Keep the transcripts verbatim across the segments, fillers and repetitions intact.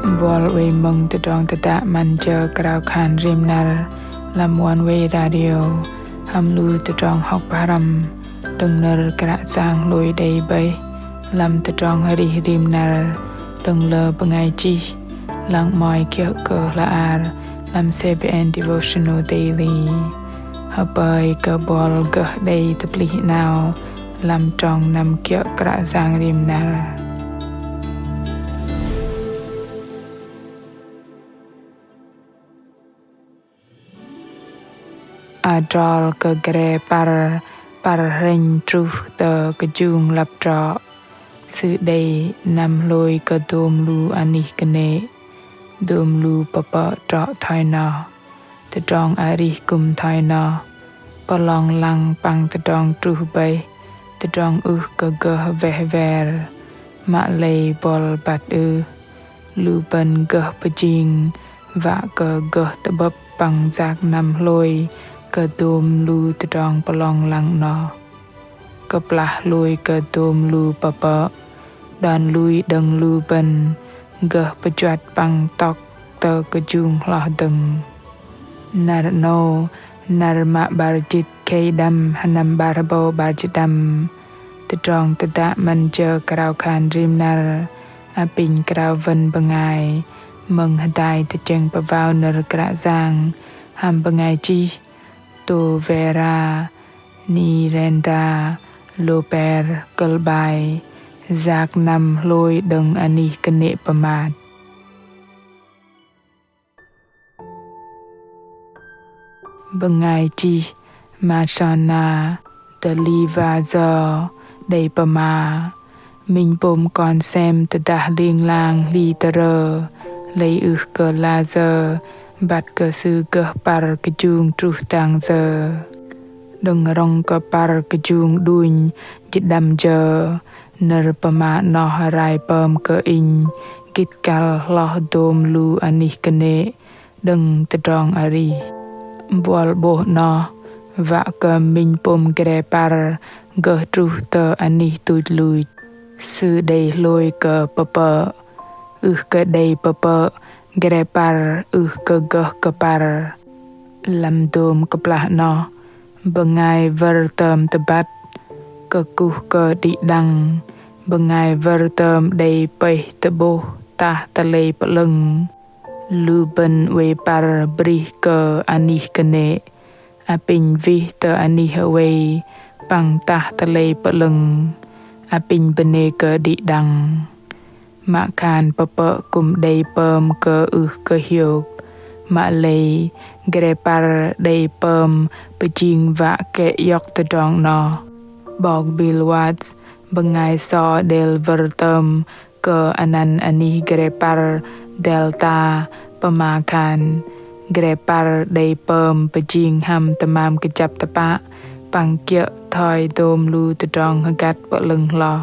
Buăl oei mơ̆ng tơdrong tơdă 'Măn Jơ Krao Khan Rim Năr lăm One Way Radio hăm lu tơdrong hŏk pơhrăm đơ̆ng nơ̆r Kră Yang hlôi đei 'bôh lăm tơdrong arih rim năr đơ̆ng lơ bơngai chih, lăng 'mơ̆i kiơ̆ kơ hla bơar lăm CBN Devotional Daily. Hơpơi kơ buăl gơh đei tơplih 'nao lăm trong năm kiơ̆ Kră Yang rim năr. Adrol kơ gre păr, păr hrĕnh truh tơ kơjung lăp trŏ. Sư đei năm hlôi kơ dôm lu anih kơnê̆, dôm lu pơpơ̆ trŏ thoi noh. Tơdrong arih kư̆m thoi noh. Pơlong lăng păng tơdrong truh bơih, tơdrong ưh kơ gơh weh wer. Mă lei buăl băt ưh? Lu bơ̆n gơh pơjing, wă kơ gơh tơ'bơ̆p păng yak năm hlôi kơ dôm lu tơdrong pơlong lăng noh. Kơplah hlôi kơ dôm lu pơpơ̆, đon lui đơ̆ng lu bơ̆n gơh pơjuăt păng tŏk tơ kơjung hloh dơ̆ng. Năr 'nâu, năr mă 'bar jĭt khei đăm, sơnăm 'bar hơbâu 'bar jĭt đăm. Tơdrong tơdă 'Măn Jơ Krao Khan Rim Năr apinh krao wơ̆n bơngai mơ̆ng hơdai tơchĕng pơwao nơ̆r Kră Yang hăm bơngai chih Tovera Nirenda Loper, kơ̆l 'bai Yak năm hlôi đơ̆ng anih kơnê̆ pơmat. Bơngai chih Masona Talivazo đei pơma: Minh pôm kon sem tơdah ling lang hli tơrơ, lei ưh kơ la sơ̆ băt kơ sư gơh păr kơjung truh dang sơ̆. Đơ̆ng rŏng kơ păr kơjung đunh jĭt đăm jơ, nơ̆r pơma noh rai pơm kơ inh gĭt kăl hloh dôm lu anih kơnê̆ đơ̆ng tơdrong arih. Buăl 'bôh noh, wă kơ minh pôm gre păr gơh truh tơ anih tuch luch, sư đei hlôi kơ pơpơ̆. Ưh kơ đei pơpơ̆, gre păr ưh kơ gơh kơ păr. Lăm dôm kơplah noh, bơngai wơr tơm tơbăt, kơkuh kơ đĭ đăng, bơngai wơr tơm đei pơih tơ'bôh tah tơlei pơ'lơ̆ng. Lu bơ̆n oei păr brih kơ anih kơnê̆, apinh wih tơ anih oei păng tah tơlei pơ'lơ̆ng, apinh bơnê kơ đĭ đăng. Mă khan pơpơ̆ kư̆m đei pơm kơ ưh kơ hiôk, mă lei gre păr đei pơm pơjing wă kĕ iŏk tơdrong noh. 'Bok Bill Watts, bơngai so đêl wơr tơm kơ anăn anih gre păr Delta, pơma khan gre păr đei pơm pơjing hăm tơmam kơjăp tơpă păng kiơ̆ thoi dôm lu tơdrong hơgăt pơ'lơ̆ng hloh.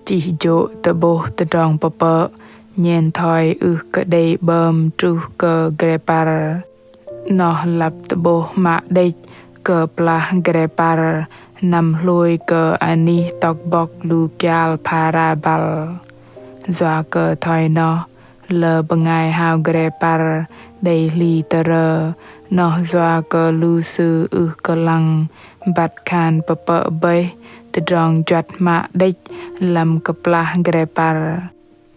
Chih jô̆ tơ'bôh tơdrong pơpơ̆ nhen thoi ưh kơ đei 'bơm truh kơ gre păr. Noh lăp tơ'bôh mă đĕch kơplah gre păr năm hlôi kơ anih tŏk bŏk lu kial phara băl. Yua kơ thoi noh, lơ bơngai hao gre păr đei hli tơrơ, noh yua kơ lu sư ưh kơ lăng băt khan pơpơ̆ bơih tơdrong juăt mă đĕch lăm kơplah gre păr.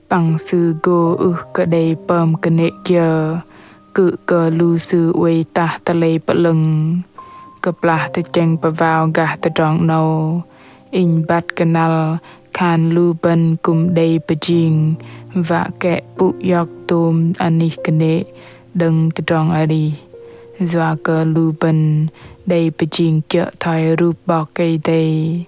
Păng sư gô ưh kơ đei pơm kơnê̆ kiơ, kư̆ kơ lu sư oei tah tơlei pơ'lơ̆ng. Kơplah tơchĕng pơwao gah tơdrong 'nâu, inh băt kơnăl khan lu bơ̆n kư̆m đei pơjing wă kĕ pŭ iŏk tôm anih kơnê̆ đơ̆ng tơdrong arih. Yua kơ lu bơ̆n đei pơjing kiơ̆ thoi rup 'Bok Kei-Dei.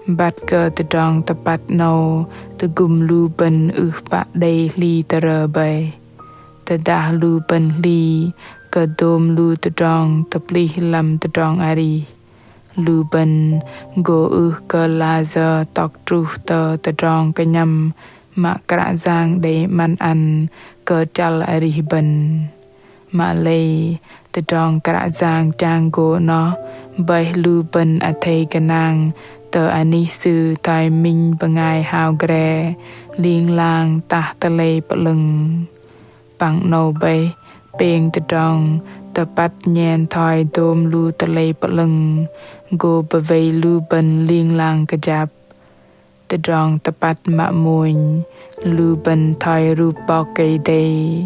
Băt kơ tơdrong tơpăt 'nâu tơgŭm lu bơ̆n ưh pă đei hli tơrơ bơih. Tơdah lu bơ̆n hli kơ dôm lu tơdrong tơplih lăm tơdrong arih, lu bơ̆n gô ưh kơ la sơ̆ tŏk truh tơ tơdrong kơnhăm mă Kră Yang đei 'măn ăn kơ chăl arih bơ̆n. Mă lei, tơdrong Kră Yang chang gô noh bơih lu bơ̆n athei gơnang tơ anih Sư thoi minh bơngai hao gre ling lang tah tơlei pơ'lơ̆ng. Păng 'nâu bơih pêng tơdrong tơpăt nhen thoi dôm lu tơlei pơ'lơ̆ng gô bơwei lu bơ̆n ling lang kơjăp. Tơdrong tơpăt mă mônh, lu bơ̆n thoi rup 'Bok Kei-Dei.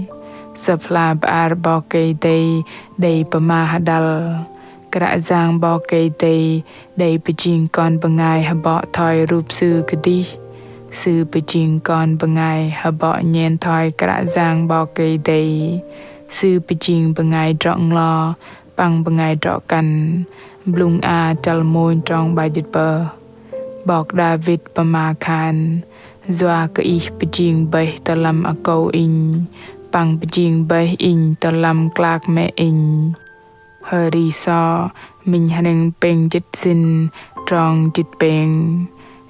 Sơ̆p hla bơar 'Bok Kei-Dei đei pơma hơdăl. Kră Yang 'Bok Kei-Dei đei pơjing kon bơngai hơbŏ thoi rup Sư kơdih. Sư pơjing kon bơngai hơbŏ nhen thoi Kră Yang 'Bok Kei-Dei. Sư pơjing bơngai drŏ nglo păng bơngai drŏ kăn. Blŭng a chăl mônh trong 'bar jĭt pơh. 'Bok Đavit pơma khan: Yua kơ Ih pơjing bơih tơ lăm akâu inh, păng pơjing bơih inh tơ lăm klak mĕ inh. Hơri sô̆ minh hrĕng pêng jĭt sĭn trong jĭt pêng.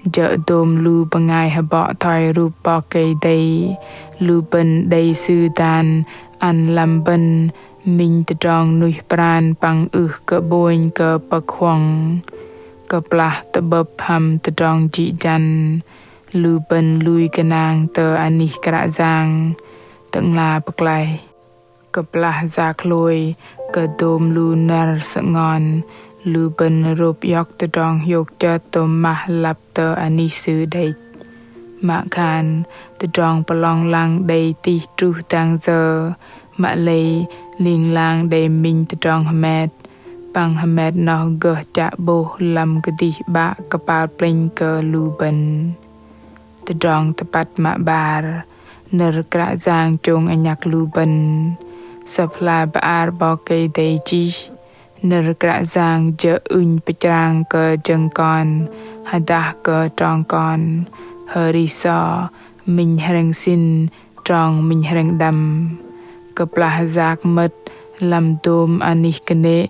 Jơ̆ dôm lu bơngai hơbŏ thoi rup 'Bok Kei-Dei, lu bơ̆n đei Sư dan ăn lăm bơ̆n minh tơdrong nuih pran păng ưh kơ 'bônh kơ pơ̆k huŏng. Kơplah tơ'bơ̆p hăm tơdrong jĭ jăn, lu bơ̆n lui gơnang tơ anih Kră Yang Tơ'ngla pơklaih. Kơplah yak hlôi kơ dôm lu năr sơngon, lu bơ̆n rôp iŏk tơdrong hiôk chơt tôm mah lăp tơ anih Sư đĕch. Mă khan tơdrong pơlong lăng đei tih truh dang yơ, mă lei ling lang đei minh tơdrong hơmet. Păng hơmet noh gơh chă 'bôh lăm kơdih 'Bă kơpal plĕnh kơ lu bơ̆n. Tơdrong tơpăt mă 'bar, nơ̆r Kră Yang chông anhăk lu bơ̆n. Sơ̆p hla bơar 'Bok Kei-Dei chih: Nơ̆r Kră Yang jơ̆ ŭnh pơchrang kơ jơ̆ng kon, hơdah kơ trong kon. Hơri sô̆ minh hrĕng sĭn trong minh hrĕng đăm. Kơplah yak mơ̆t lăm dôm anih kơnê̆,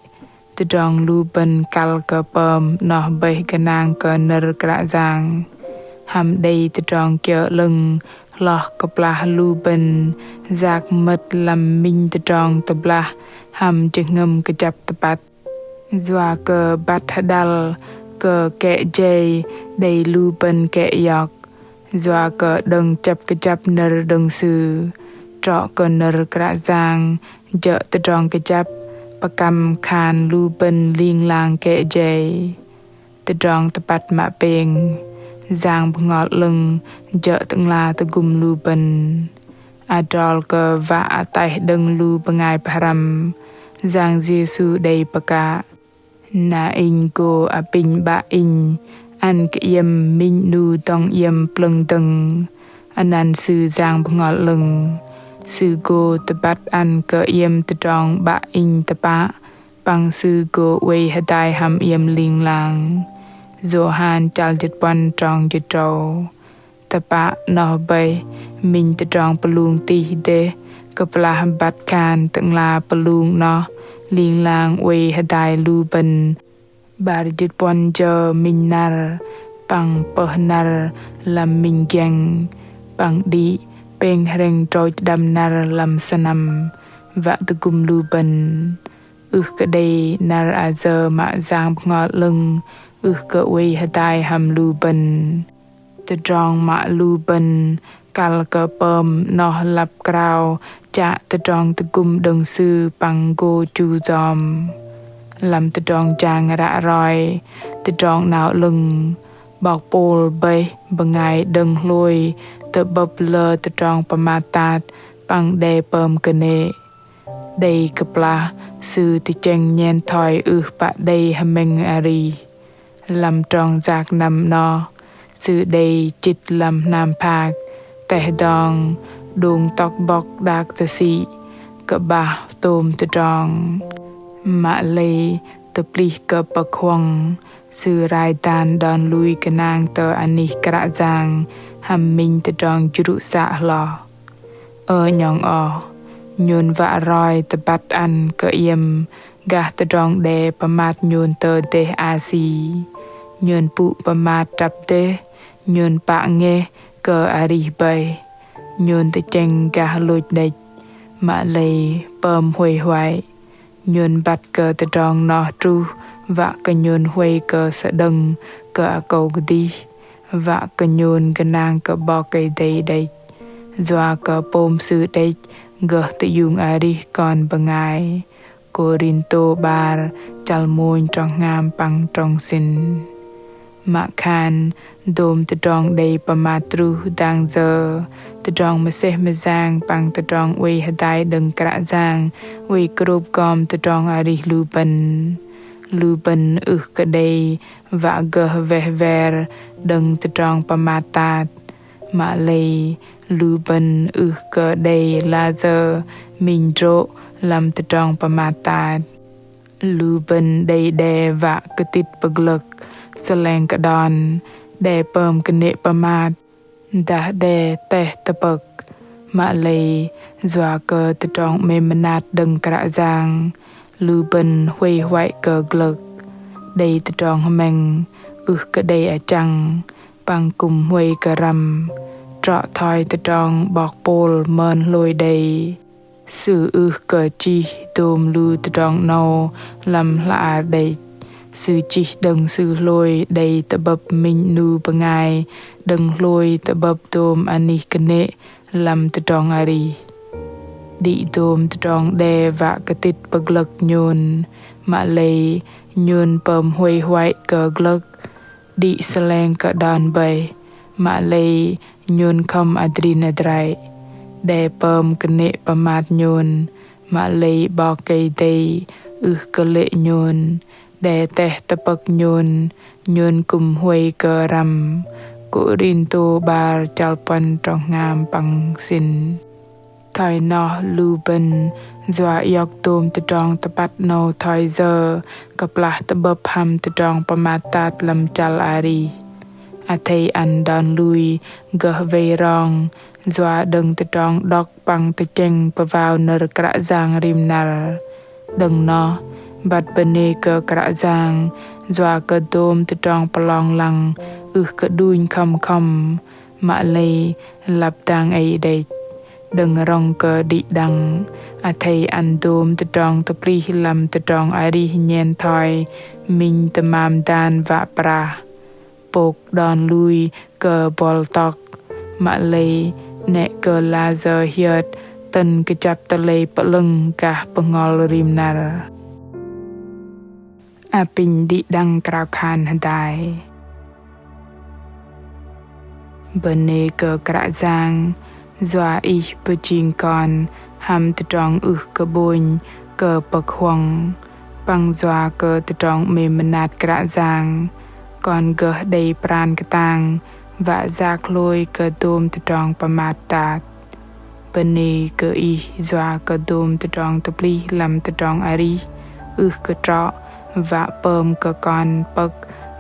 tơdrong lu bơ̆n kăl kơ pơm noh bơih gơnang kơ nơ̆r Kră Yang. Hăm đei tơdrong kiơ 'lơ̆ng hloh kơplah lu bơ̆n yak mơ̆t lăm minh tơdrong tơblah hăm jơhngơ̆m kơjăp tơpăt. Yua kơ băt hơdăl kơ kĕ jei đei lu bơ̆n kĕ iŏk. Yua kơ đơ̆ng chĕp kơjăp nơ̆r đơ̆ng Sư, trŏ kơ nơ̆r Kră Yang jơ̆ tơdrong kơjăp pơkăm khan lu bơ̆n ling lang kĕ jei. Tơdrong tơpăt mă pêng, Yang Bơhngol 'Lơ̆ng jơ̆ Tơ'ngla tơgŭm lu bơ̆n. Adrol kơ wă ataih đơ̆ng lu bơngai pơhrăm, Yang Yêsu đei pơkă: Na Inh gô apinh 'Bă Inh ăn kơ iĕm minh 'nu dŏng iĕm plơ̆ng dơ̆ng. Anăn Sư Yang Bơhngol 'Lơ̆ng. Sư gô tơbăt ăn kơ iĕm tơdrong 'Bă Inh tơpă, păng Sư gô oei hơdai hăm iĕm ling lang. Yôhan chăl jĭt puăn trong jĭt tơdrâu. Tơpă noh bơih minh tơdrong pơlung tih dêh, kơplah băt khan Tơ'ngla pơlung noh ling lang oei hơdai lu bơ̆n. 'Bar jĭt puăn jơ minh năr, păng pơh năr lăm minh giĕng, păng đĭ pêng hrĕng trôch đăm năr lăm sơnăm, wă tơgŭm lu bơ̆n. Ưh kơ đei năr ayơ mă Yang Bơhngol 'Lơ̆ng ưh kơ oei hơdai hăm lu bơ̆n. Tơdrong mă lu bơ̆n kăl kơ pơm noh lăp krao chă tơdrong tơgŭm đơ̆ng Sư păng gô chu yom. Lăm tơdrong jang ră roi, tơdrong 'nao 'lơ̆ng, 'bok Pôl bơih bơngai đơ̆ng hlôi tơ'bơ̆p lơ tơdrong pơmat tat păng đe pơm kơnê̆. Đei kơplah sư tơchĕng nhen thoi ưh pă đei hơmĕng arih. Lăm trong yak năm noh, sư đei chĭt lăm hnam phak, teh dong, đung tŏk bŏk đak tơsĭ, kơ'bah tôm tơdrong. Mă lei tơplih kơ pơ̆k huŏng, sư rai dan đon lui gơnang tơ anih Kră Yang hăm minh tơdrong jrŭ să hloh. Ơ 'nhŏng oh, nhôn wă roi tơbăt ăn kơ iĕm gah tơdrong đe pơmat nhôn tơ dêh Asi. Nhôn pŭ pơmat trăp dêh, nhôn pă ngeh kơ arih bơih. Nhôn tơchĕng gah lôch đĕch, mă lei pơm huay huay. Nhôn băt kơ tơdrong noh truh, wă kơ nhôn huay kơ sơđơ̆ng kơ akâu kơdih, wă kơ nhôn gơnang kơ 'Bok Kei-Dei đĕch. Yua kơ pôm Sư đĕch, gơh tơiung arih kon bơngai. Kôrintô 'bar, chăl mônh, trong hngam păng trong sĭn. Mă khan, dôm tơdrong đei pơmat truh dang yơ, tơdrong mơsêh mơyang păng tơdrong oei hơdai đơ̆ng Kră Yang, oei krôp gom tơdrong arih lu bơ̆n. Lu bơ̆n ưh kơ đei wă gơh weh wer đơ̆ng tơdrong pơmat tat. Mă lei lu bơ̆n ưh kơ đei layơ minh drô̆ lăm tơdrong pơmat tat. Lu bơ̆n đei đe wă kơtĭt pơglơ̆k, sơleng kơ đon, đe pơm kơnê̆ pơmat, dah đe teh tơpơ̆k. Mă lei yua kơ tơdrong 'mêm mơnat đơ̆ng Kră Yang, lu bơ̆n huay huay kơ glơ̆k, đei tơdrong hơmĕng, ưh kơ đei achăng, păng kư̆m huay kơ răm, trŏ thoi tơdrong 'bok Pôl mơn hlôi đei. Sư ưh kơ chih dôm lu tơdrong 'nâu lăm hla ar đĕch. Sư chih đơ̆ng sư hlôi đei tơ'bơ̆p minh 'nu bơngai đơ̆ng hlôi tơ'bơ̆p dôm anih kơnê̆ lăm tơdrong arih. Đĭ dôm tơdrong đe wă kơtĭt pơglơ̆k nhôn, mă lei nhôn pơm huay huay kơ glơ̆k, đĭ sơleng kơ đon bơih, mă lei nhôn khŏm adrin adrai. Đe pơm kơnê̆ pơmat nhôn, mă lei 'Bok Kei-Dei ưh kơ lê̆ nhôn. Đe teh tơpơ̆k nhôn, nhôn kư̆m huay kơ răm. Kôrintô 'bar, chăl puăn, trong hngam păng sĭn. Thoi noh lu bơ̆n yua iŏk dôm tơdrong tơpăt 'nâu thoi yơ kơplah tơ'bơ̆p hăm tơdrong pơmat tat lăm chăl arih. Athei ăn đon lui gơh wei rong yua đơ̆ng tơdrong đŏk păng tơchĕng pơwao nơ̆r Kră Yang rim năr. Đơ̆ng noh, băt bơnê kơ Kră Yang yua kơ dôm tơdrong pơlong lăng ưh kơ đunh khŏm khŏm, mă lei lăp dang ei đĕch. Đơ̆ng rŏng kơ đĭ đăng, athei ăn dôm tơdrong tơplih lăm tơdrong arih nhen thoi minh tơmam dan wă prah, pôk đon lui kơ bŏl tŏk, mă lei 'nĕ kơ layơ hiơt tơ̆n kơjăp tơlei pơ'lơ̆ng gah bơhngol rim năr. Apinh đĭ đăng krao khan hơdai. Bơnê kơ Kră Yang, yua Ih pơjing kon hăm tơdrong ưh kơ 'bônh kơ pơ̆k huŏng, păng yua kơ tơdrong 'mêm mơnat Kră Yang, kon gơh đei pran kơtang wă yak hlôi kơ dôm tơdrong pơmat tat. Bơnê kơ Ih yua kơ dôm tơdrong tơplih lăm tơdrong arih ưh kơ trŏ wă pơm kơ kon pơ̆k,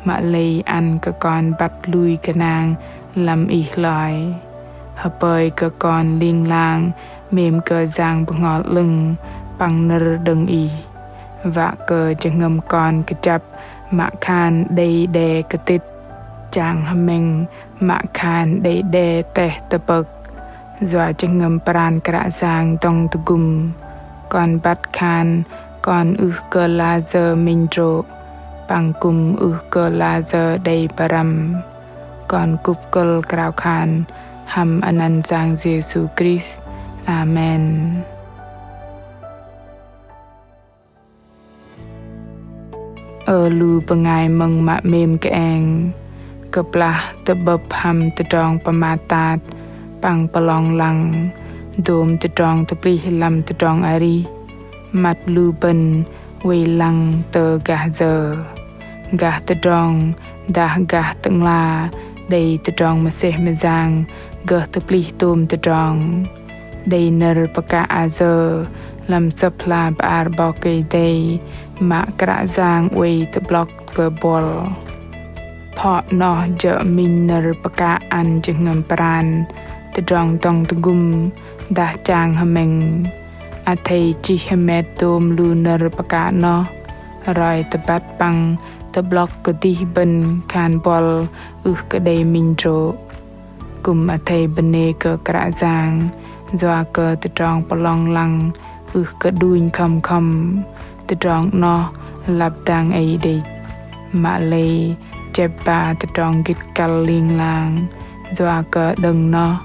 mă lei ăn kơ kon băt lui gơnang lăm Ih hloi. Hơpơi kơ kon ling lang 'mêm kơ Yang Bơhngol 'Lơ̆ng păng nơ̆r đơ̆ng Ih, wă kơ jơhngơ̆m kon kơjăp mă khan đei đe kơtĭt, chang hơmĕng mă khan đei đe teh tơpơ̆k, yua jơhngơ̆m pran Kră Yang dŏng tơgŭm. Kon băt khan kon ưh kơ layơ minh drô̆, păng kư̆m ưh kơ layơ đei bơrăm. Kon kŭp kơ̆l krao khan hăm anăn Yang Yêsu Krist. Amen. Ơ lu bơngai mơ̆ng mă 'mêm kơeng, kơplah tơ'bơ̆p hăm tơdrong pơmat tat păng pơlong lăng dôm tơdrong tơplih lăm tơdrong arih, măt lu bơ̆n oei lăng tơ gah yơ? Gah tơdrong dah gah Tơ'ngla đei tơdrong mơsêh mơyang gơh tơplih tôm tơdrong. Đei nơ̆r pơkă ayơ lăm Sơ̆p hla bơar 'Bok Kei-Dei mă Kră Yang oei tơ'blŏk kơ buăl. Pho noh jơ̆ minh nơ̆r pơkă ăn jơhngơ̆m pran tơdrong dŏng tơgŭm dah chang hơmĕng. Athei chih hơmet dôm lu nơ̆r pơkă noh, roi tơbăt păng tơ'blŏk kơdih bơ̆n khan buăl ưh kơ đei minh drô̆. Kư̆m athei bơnê kơ Kră Yang yua kơ tơdrong pơlong lăng ưh kơ đunh khŏm khŏm. Tơdrong noh lăp dang ei đĕch. Mă lei chĕp ba tơdrong gĭt kăl ling lang, yua kơ đơ̆ng noh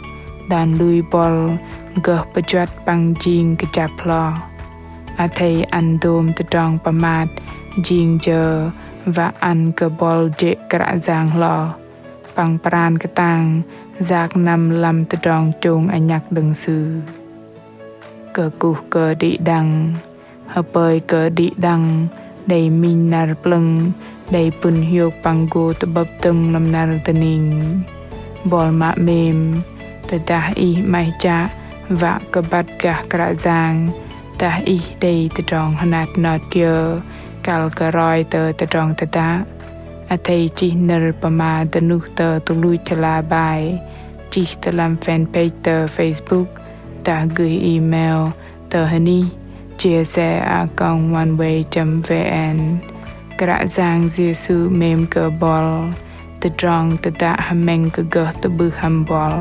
đon lui buăl gơh pơjuăt păng jing kơjăp hloh. Athei ăn dôm tơdrong pơmat jing jơ wă ăn kơ buăl jê̆ Kră Yang hloh păng pran kơtang yak năm lăm tơdrong chông anhăk đơ̆ng Sư. Kơkuh kơ đĭ đăng. Hơpơi kơ đĭ đăng đei minh năr plơ̆ng đei pŭn hiôk păng gô tơ'bơ̆p dơ̆ng lăm năr dơning. Buăl mă 'mêm, tơdah ih 'maih chă wă kơ băt gah Kră Yang, dah ih đei tơdrong hơnat hơnot kiơ kăl kơ roi tơ tơdrong tơdă, athei chih nơ̆r pơma dơnuh tơ tơluch hla bơar, chih tơ lăm fanpage tơ Facebook, dah gửi email tơ hơnih chia sẻ a còng oneway chấm vn. Kră Yang Yêsu 'mêm kơ buăl. Tơdrong tơdă hơmĕng kơ gơh tơ'bưh hăm buăl.